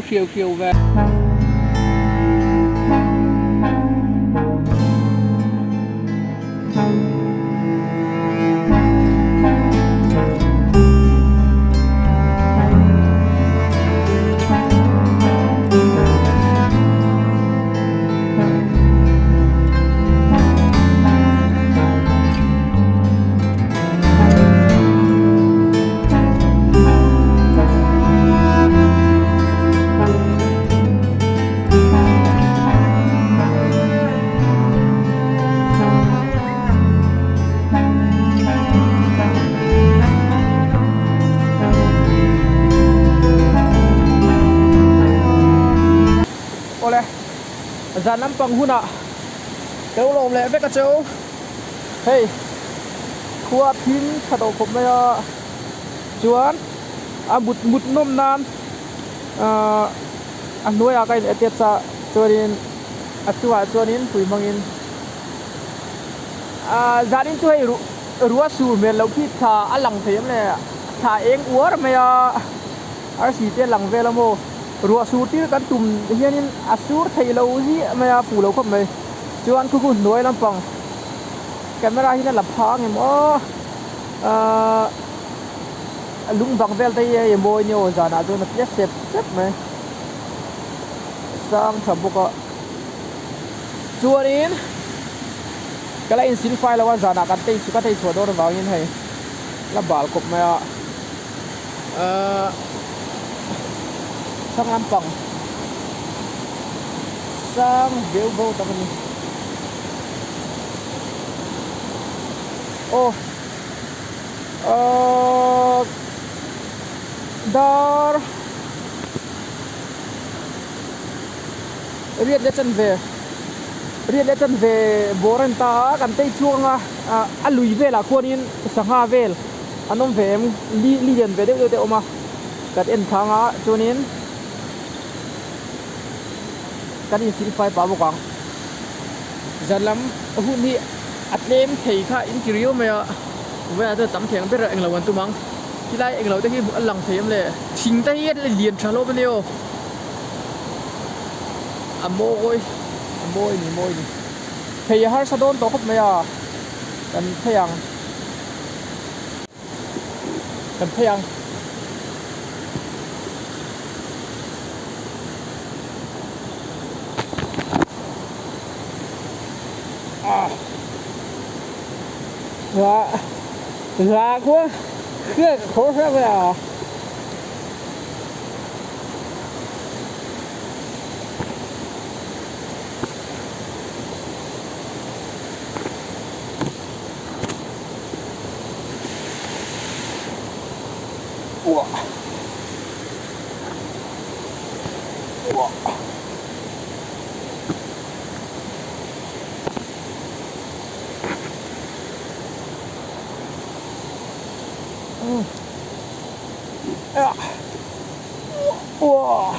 hriau hriau ve. Awle, zan lampang hunah ka lo lawm leh vek a che u. Hei khua thim tha tawh khawp mai a, chuan a mut mut nawm nan ahh a hnuaiah ka in attach a chuanin a chungah chuanin pui hmangin ahh zanin chu hei ruah sur hmel loh khi thla a lang thei em le thla eng uar mai a arsi te a lang vel a maw ruah sur tir kan tum hianin a sur theih lo ziah mai a fuh lo khawp mai. Chuan khu khu hnuai lampang camera hian a la phah ang em aw ahh lung bang vel te hi hei mawi nia aw zanah chuan a tia sep sep mai sang tha bawk a chuanin ka la insil fai lo a zanah kan tei ka tei chhuah dawn avangin hei la bal kawp mai a ahh sang lampang. Sang veu vo tak a ni. Aw ahh dar riat leh chanve riat leh chanve bawr a ni ta a kan tei chhuak ang a a lui velah khuanin sangha vel an awm ve em li lian ve deuh deuh te a awm a kan en thlang a chuanin. Kan insilfai pah bawk ang. Zan lam hun hi a tlem thei kha in ti riau mai a, vawiinah chuan tam thei ang ber a englo an tum ang. Khilai englo te khi a lang thei em le? Thing te hi a lian tha hlawm a nia aw. A mawi a mawi ni mawi ni. Thei a harsa dawn tawh khawp mai a, kan phei ang. Kan phei ang. Ah. Dạ. Dạ quá. Khia khó khẽ vậy à. Uah Uah Umm Ah Uah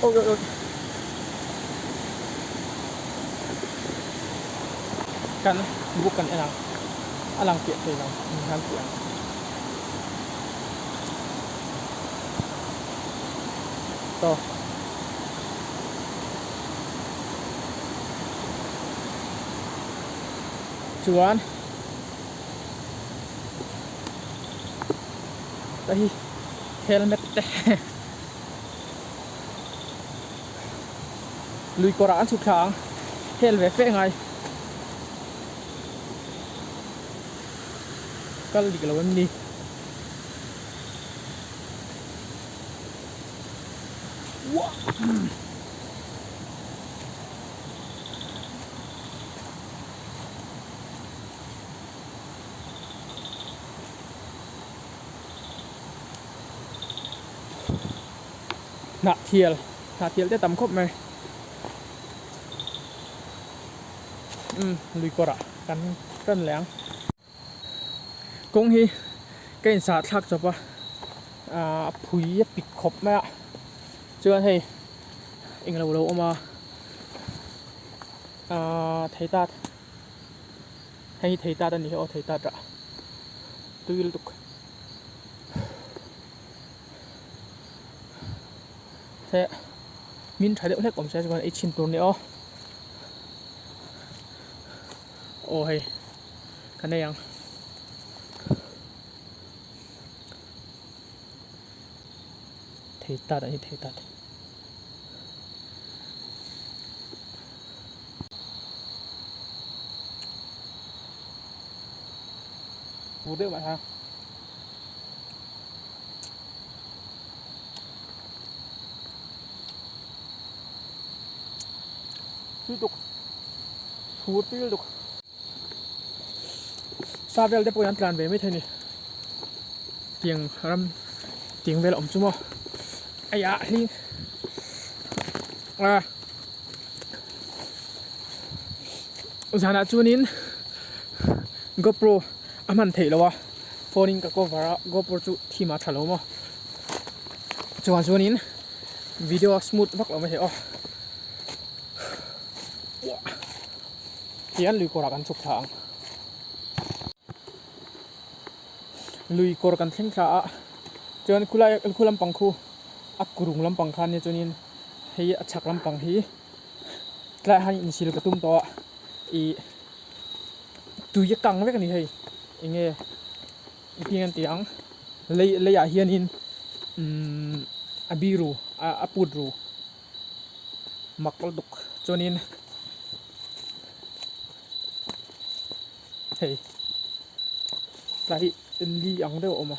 Ôi ôi ôi. Kan buk kan en ang a lang piah thei lo ni hian tih ang. Saw. Chuan ta hi helmet te lui kawrah an chhuk thla ang hel ve fe ngai kal dik lo em ni uah. Hnah thial hnah thial te tam khawp mai umm lui kawrah kan tan leh ang kawng hi ka insah thlak chawp a ahh phui a pik khawp mai a chuan hei englo lo awm a ahh thei ta. Hei hi thei tat a ni hi aw thei tat rah tui lutuk. Te min tha deuh hlek awm se chuan ei chhin tur a ni aw. Aw hei ka nei ang. Thei tat a ni thei tat. Vur deuh mah ha. Tui tuk. Thur tui lutuk. Sa vel te pawh hi an tlan ve mai thei a ni. Tiang ram tiang vel a awm chu maw. Aiah hling a zanah chuanin GoPro a hman theih loh a phone in ka cover a GoPro chu thim ah a tha lo maw chuvang chuanin video a smooth vak lo maithei aw tihian lui kawrah kan chhuk thla ang lui kawr kan thleng thla a chuan khulai khu lampang khu a kurung lampang khan nia chuanin hei a chhak lampang hi tlaiah hian insil ka tum tawh a ih tui a kang vek a ni hei eng nge engtin an tih ang lei leiah hianin umm a biru a put ru mak lutuk chuanin hei tlai hi li ang deuh a awm a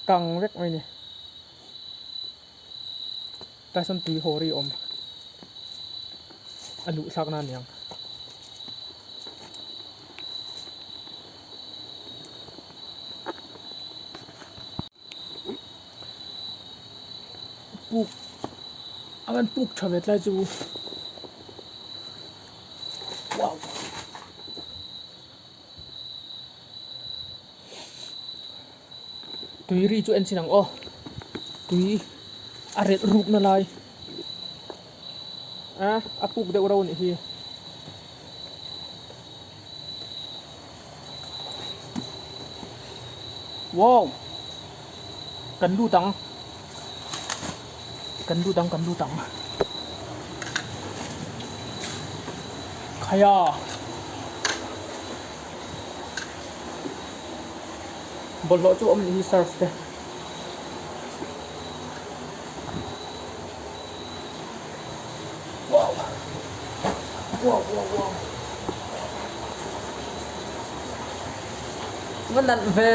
kang vek mai a ni tlai sawn tui haw ri a awm a luh thlak na a ni ang. Puk a van puk tha ve tlai chu wow tui ri chu en chin ang aw tui a relh ruk na lai a a puk deuh reuh a nih hi. Wow! Kan lut ang. Kan lut ang, kan lut ang. Khaya! Bawlhhlawh chu awm nih hi surf te. Wow! Wow, wow, wow. Nga nalh ve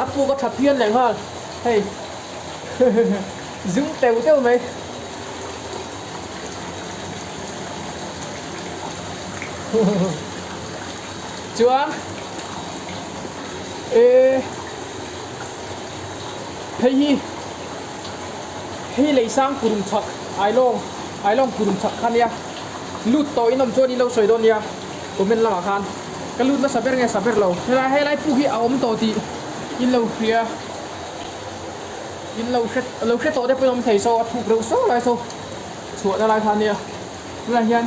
a puk a tha phian leh nghal hei zum teuh teuh mai. Chuan e hei hi hei leisang kurum chhak ailawng ailawng kurum chhak kha nia lut tawh in awm chuan in lo sawi dawn nia. Comment lamah khan ka lut nasa ber nge sa ber lo. Helai helai puk hi a awm tawh tih in lo hria in lo hre lo hre tawh te pawhin awm thei saw a thuk reuh saw lai saw chhuahna lai kha ania tunah hian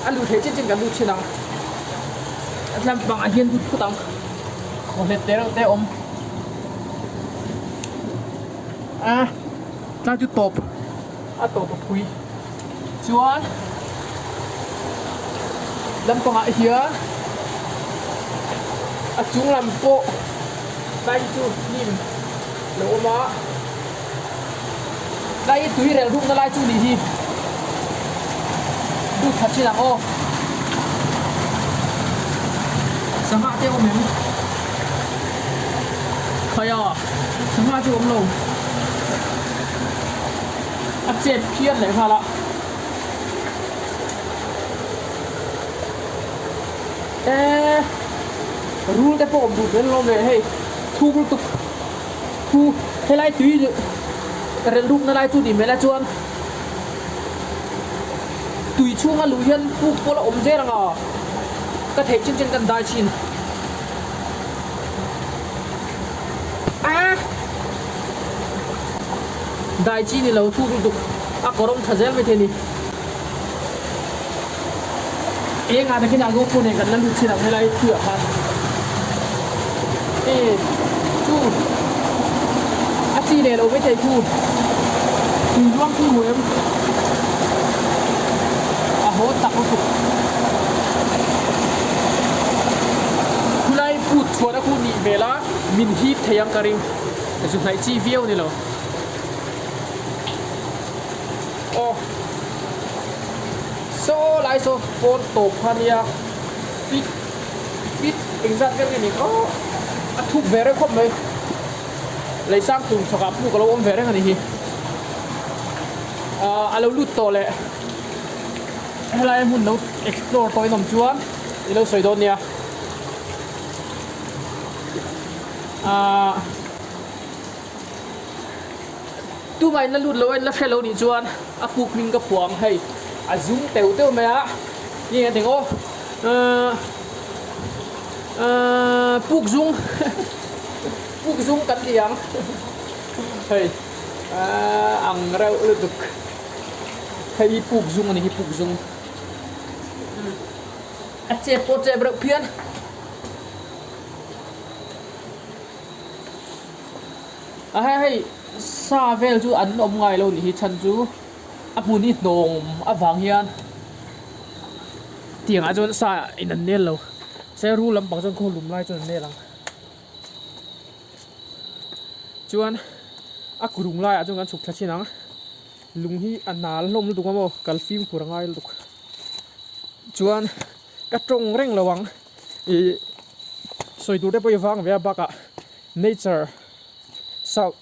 a luh theih chin chin kan lut thin ang a tlampangah hian lut phut ang khawhlet te reuh te a awm a tlai chu tawp a tawp a phui. Chuan lampangah hian a chung lam pawh tlai chu hnim lo awm a, tlai hi tui rel rukna lai chu nih hi lut thla thin ang aw. Sangha te a awm em? Khaia sangha chu a awm lo. A chet phian leh nghal a. Eee rul te pawh awm duh zel alawm le hei thuk lutuk thu helai tui relh rukna lai chu nih hmel a chuan tui chhunga luh hian puk pawh la awm zel ang a ka theih chin chin kan dai thin. Dai chi ni lo thuk lutuk a kawr awm tha zel maithei a ni. Eng ah nakinah GoPro nen kan la lut chin ang helai tuiah khan. E chu a chi leh lo maithei khu tui luang khi hmu em a haw tak lutuk. Khulai put chhuahna khu nih hmel a min hip thei ang ka ring zu hnaih chi viau ni lo. Aw saw lai saw pawn tawp kha nia fit fit engzat vel nge ni aw a thuk ve reng khawp mai lei sang tum chhawkah puk alo awm ve reng a ni hi ah alo lut tawh leh helai hmun lo explore tawh in awm chuan ilo sawi dawn nia ah. Tumah in la lut lo a in la hre lo nih chuan a puk hming ka phuah ang hei a zum teuh teuh mai a ni eng ating aw ahh ahh puk zung puk zung kan ti ang hei ahh ang reuh lutuk hei hi puk zung a ni hi puk zung a chep pawh chep reuh phian. A hei hei sa vel chu an awm ngai lo nih hi chhan chu a hmun hi hnawm avang hian tiang ah chuan sa in an nel lo se rul lampang chuan khaw lum lai chuan an nel ang chuan a kurung laiah chuan kan chhuk thla thin ang lung hi a nal hlawm lutuk a maw kal fimkhur a ngai lutuk chuan ka tawng reng lo ang ih sawi tur te pawh hi vang ve a bakah. Nature sound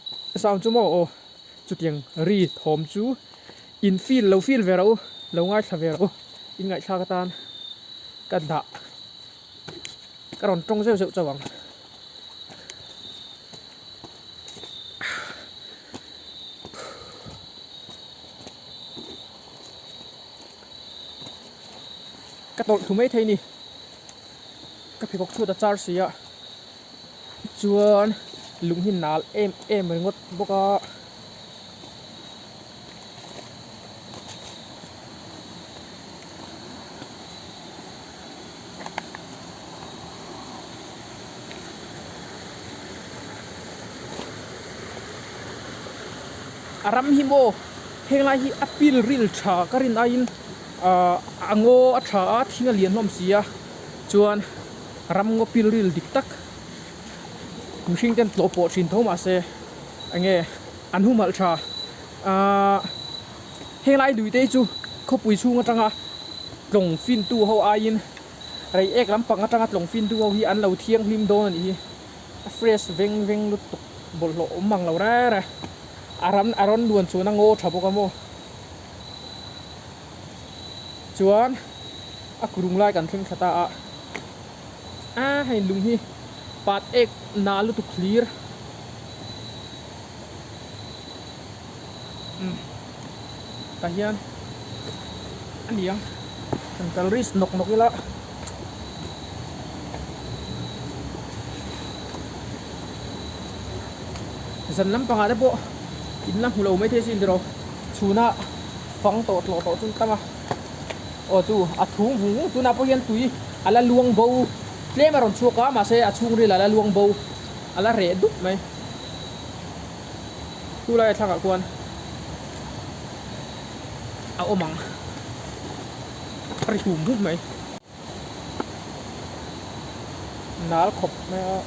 sound chu maw aw chutiang ri thawm chu in feel lo feel ve rawh u lo ngaithla ve rawh u in ngaihthlak atan ka dah ka rawn tawng zeuh zeuh chauh ang. Ka tawlh thlu maithei ni ka pheikhawk chhuat a char si a. Chuan lung hi nal em em ringawt bawk a. A ram hi maw henglai hi a pil ril tha ka rin aiin ahh a ngaw a tha a thing a lian hlawm si a chuan. Ram ngaw pilril dik tak mihring ten tlawh pawh thin tho mahse enge an humhalh tha ahh helai lui te hi chu khawpui chhung atanga tlawng fin tu ho aiin rei ek lampang atanga tlawng fin tu ho hi an lo thianghlim dawn a nih hi a fresh veng veng lutuk bawlhhlawh awm ang lo reng reng a ram a rawn luan chuan a ngaw tha bawk a maw chuan. A kurung lai kan thleng thla ta a, a hei lung hi pat ek na lutuk hlir umm tah hian a ni ang kan kal risk nawk nawk ila zan lampangah te pawh in la hmu lo maithei sin tiraw chhuna fang tawh tlawh tawh chu an tam a. Aw chu a thum vung vung tunah pawh hian tui a la luang bo tlem a rawn chhuak a mahse a chhungril a la luang bo a la reh dup mai chu lai a thlakah khuan a awm ang a ri hum hum mai nal khawp mai a.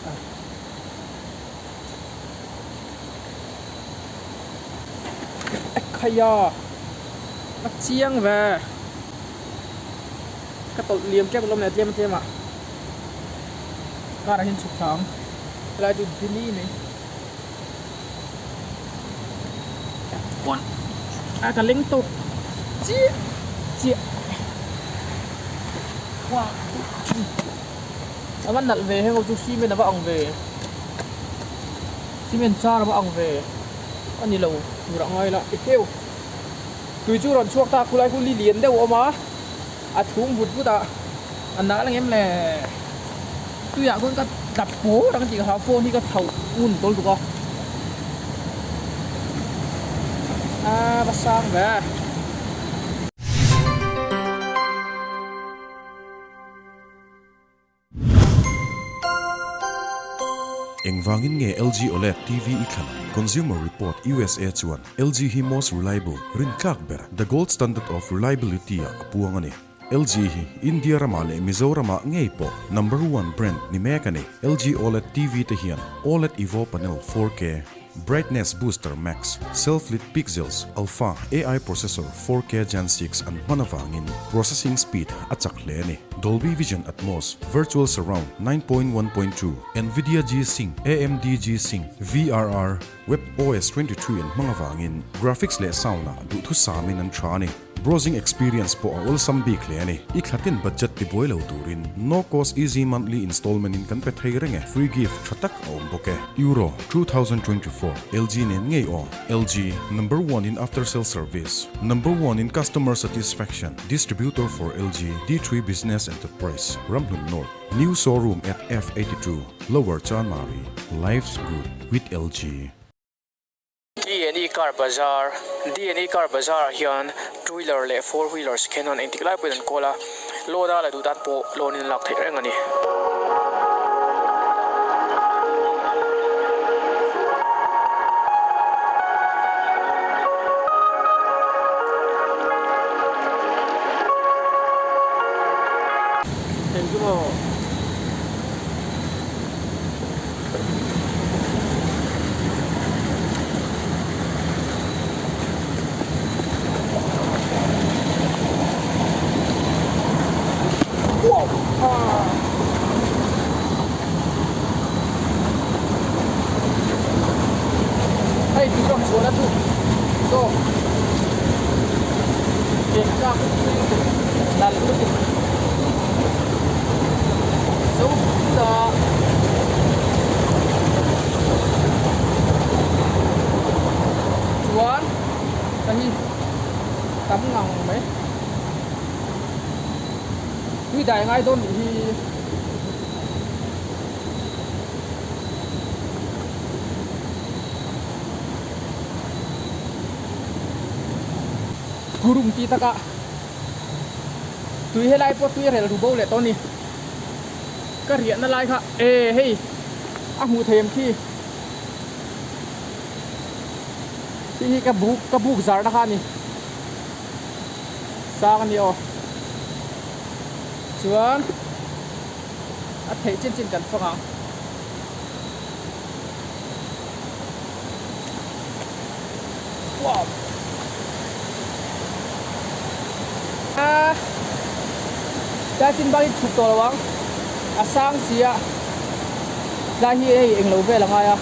Ekhaya a chiang ve ka tawlh liam tep alawm leh tlem a tlem ah car ah hian chhuk thla ang helai chu dini mai a ka leng tawk chiah chiah a va nalh ve heng ho chu cement a va ang ve cement char a va ang ve a ni lo tur a ngai la eheu tui chu rawn chhuak ta khulai khu li lian deuh a awm a a thum vut vut a a nal ang em le tuiah khawn ka tap pawr ang tih ka hlau phone hi ka thlauh ngun tawl tuk a a va sang ve. Engvangin nge LG OLED TV i thlan ang? Consumer Report usa chuan LG hi most reliable, rintlak ber, the gold standard of reliability ah a puang a ni. LG hi India ramah leh Mizoramah ngei pawh number one brand ni mek a ni. LG OLED TV te hian OLED Evo panel 4K, Brightness Booster Max, Self-Lit Pixels, Alpha AI Processor 4K Gen 6 an hman avangin processing speed a chak hle a ni. Dolby Vision Atmos, Virtual Surround 9.1.2, Nvidia G-Sync, AMD G-Sync, VRR, WebOS 23 an hmang avangin graphics leh sound-ah duhthusamin an tha a ni. Browsing experience pawh a awlsam bik hle a ni. I thlatin budget tibuai lo turin no cost easy monthly installment in kan pe thei reng e. Free gift tha tak a awm bawk e. Euro 2024 LG nen ngei aw. LG, number one in after sale service, number one in customer satisfaction, distributor for LG, D3 Business Enterprise, Ramhlun North, new showroom at F82, Lower Chanmari, life's good with LG. DNE Car Bazaar, DNE Car Bazaar ah hian two wheeler leh four wheeler second hand engtik lai pawhin an kawl a, loan a la duh tan pawh loan in a lak theih reng a ni. Eng chu maw? Hei ti chuan chhuahna chu chaw eng tlak tui lutuk nalh lutuk zo ta chuan ka hi tam ngang mai tui dai ngai dawn nih hi. Kurum tih takah tui helai pawh tui a rel ru bo leh tawh a ni. Ka riahna lai kha e hei a hmuh thei em khi khi hi ka buk ka buk zarna kha a ni sang a ni aw chuan a theih chin chin kan fang ang. Wow. A tlai chin bak hi chhuk tawh lo ang a sang si a tlai hi hei englo vel a ngai a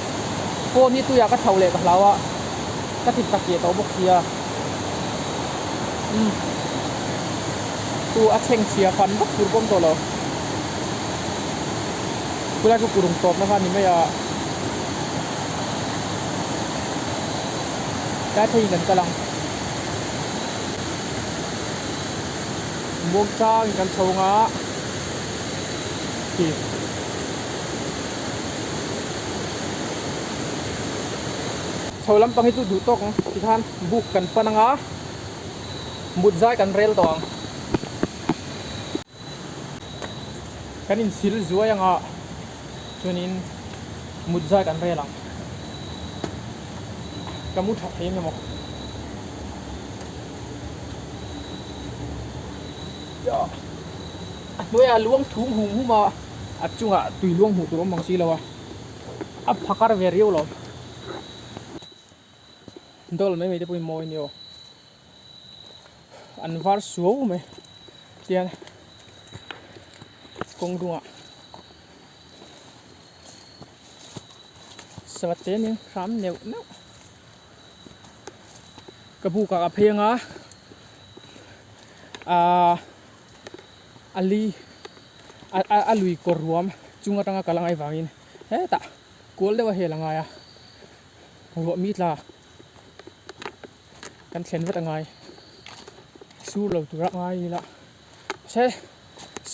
phone hi tuiah ka thlo leh ka hlau a ka ti ta keh tawh bawk si a umm chu a chheng chhia fan vak tur pawh awm tawh lo chulai chu kurung tawpna kha a ni mai a. Tlai theiin kan kal ang. Muangchangin kan chho ang a khi. Chho lampang hi chu duh tawk ang tikhan buk kan pan ang a, mut zai kan rel tawh ang. Kan insil zuai ang a chuanin mut zai kan rel ang. Ka mu tha thei emaw. A hnuaiah luang thum hum hum a, a chungah tui luang hmuh tur awm ang si lo a, a phakar ve riau lo. Dawl mai mai te pawhin mawi a ni aw. An var suau mai tian kawng dungah sava te nen hram neuh neuh ka buk ah ka phei anga ahh a li a lui kawr ruam chung atanga kal angai vangin hetah kual deuh a hel angai a ruah mi tla. Kan thlen vat a ngai sur lo tura ngai ila se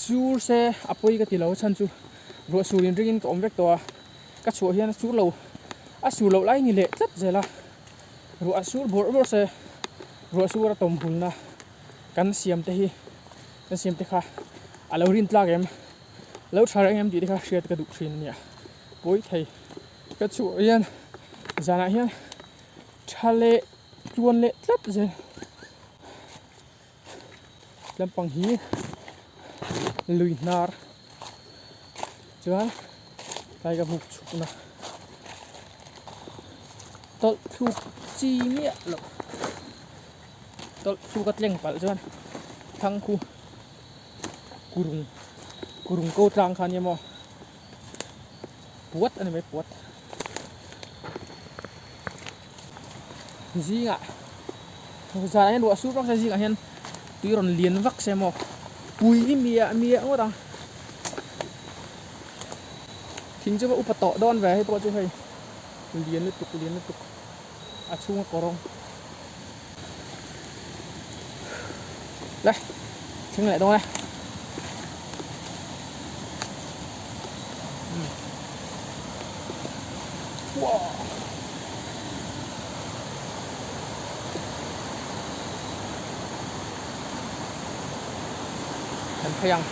sur se a pawi ka ti lo chhan chu ruah sur in ringin ka awm vek tawh a ka chhuah hian a sur lo a sur loh lai ni leh tlat zel a ruah sur bawrh bawrh se ruah sur a tawm hulna kan siam te hi kan siam te kha a lo rin tlak em lo tha reng em tih te kha hriat ka duh thin a nia. Pawi thei ka chhuah hian zanah hian tha leh tluan leh tlat zel lampang hi lui hnar chuan tlai ka buk chhukna tawlh thluk chi miah loh tawlh thluk a tleng palh chuan thlang khu kurung kurung ko tlang kha nia maw puat a ni mai puat zingah zanah hian ruah sur vak se zingah hian tui rawn lian vak se maw pui miah miah ngawt ang thing chu va upa tawh dawn ve hei pawh chu hei lian lutuk lian lutuk a chhunga kawrawng le thleng leh dawn e Kan phei ang.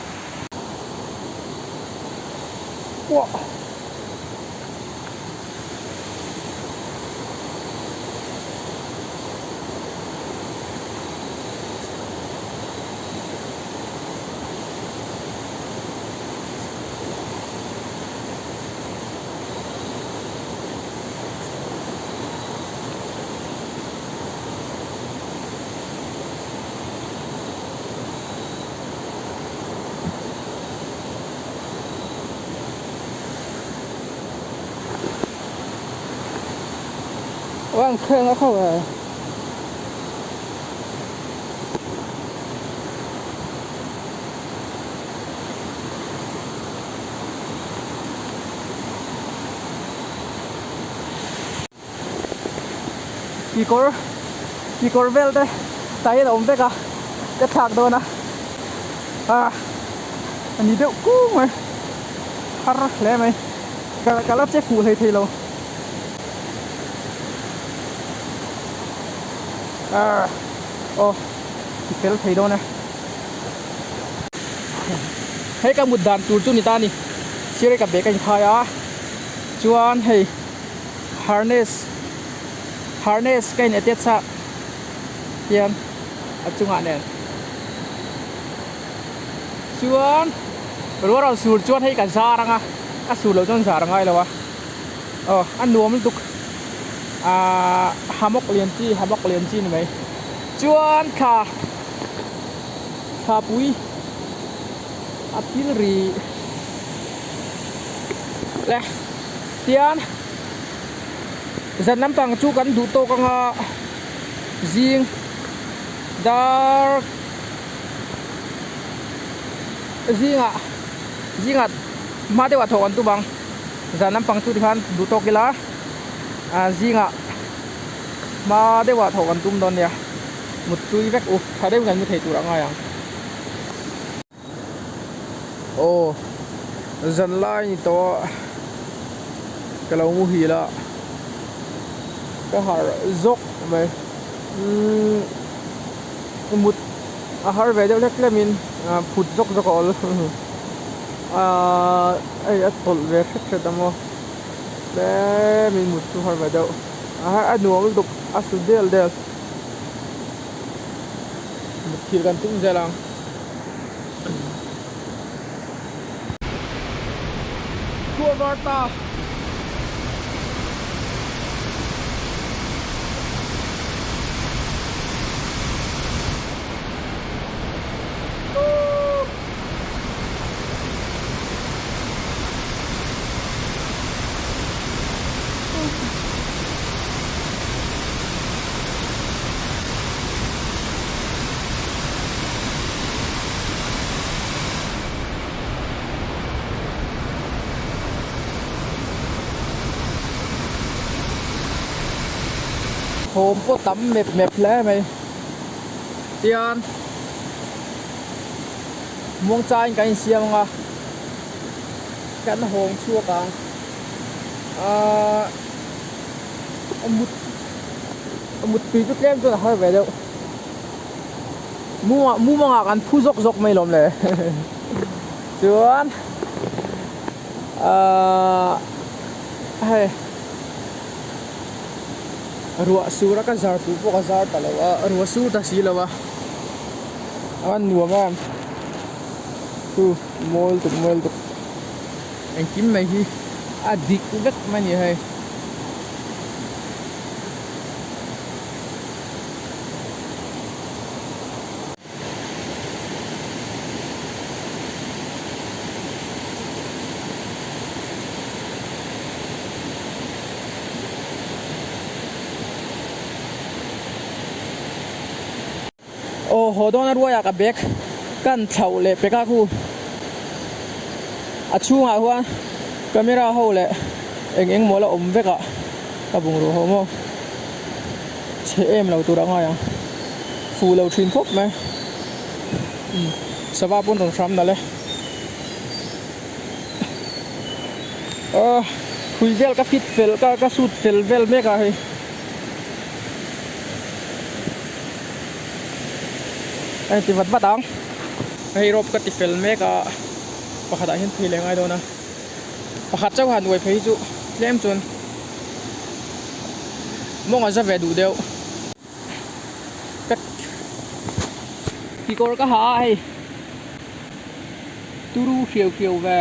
Uah. Wang kheng a kho e. Kekawr kekawr vel te tahin a awm vek a ka thlak dawn a ah a ni deuh kung mai har hle mai ka ka la che fuh hlei thei lo ah aw ti fel thei dawn e hei ka mut dan tur chu ni ta a ni sir ka bag a inkhai a chuan hei. Harness harness ka in attach a hian a chungah nen chuan ruah rawn sur chuan hei ka zar anga a sur loh chuan zar a ngai lo a aw a nuam lutuk ahh hammock lian chi hammock lian chi ni mai chuan thla thla pui a pil rih le. Tian zan lampang chu kan duh tawk anga zing dar zingah zingah hma deuhah thawh kan tum ang zan lampang chu tikhan duh tawk ila ah zingah hma deuhah thawh kan tum dawn nia muttui vek u tha deuhin kan mu thei tur a ngai ang. Aw zan lai ni tawh a ka lo muhil a ka harh zawk mai umm mut a har ve deuh hlek hlemin phut zawk zawk a awl ahh hei a tawlh ve hret hret a maw tlemin mut chu har ve deuh a nuam lutuk a su del del. Mutthil kan tum zel ang. Khua var ta. Thawm pawh tam mep mep hle mai tian muangchangin kan insiam ang a kan hawng chhuak ang ahh a mut a mut tui chu tlem chuan a har ve deuh mumah mumangah kan phu zawk zawk mai lawm le chuan ahh. Hei ruah sur a ka zar tur pawh ka zar ta lo a ruah sur ta si lo a a nuam a chu mawi lutuk mawi lutuk engkim mai hi a dik vek mai a ni hei. Aw haw dawn a ruaiah ka bag kan thlauh leh pek a khu a chhungah huan camera ho leh eng eng maw la awm vek a ka bungrua ho maw chhe em lo tur a ngai ang. Fuh lo thin khawp mai. Umm sava pawn rawn hram nalh e. Aw hrui vel ka fit fel ka ka sut fel vel mek a hei. A inti vat vat ang. Hei rope ka ti fel mek a pakhat ah hian phei leh ngai dawn a. Pakhat chauh han uai phei hi chu tlem chuan mawng a za ve duh deuh. Ka kekawr ka ha a hei turu hriau hriau ve.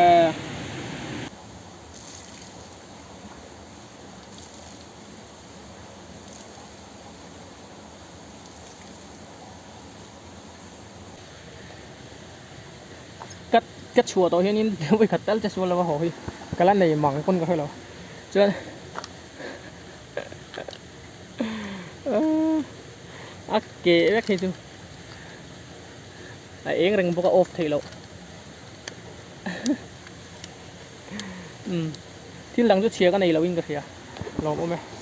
Ka ka chhuah tawh hianin vawikhat tal che sual lova haw hi ka la nei mang pawn ka hre lo chuan. A ke vek hei chu a eng reng bawk a off theih loh umm thil dang chu chhia ka nei lo in ka hria lawm awm e.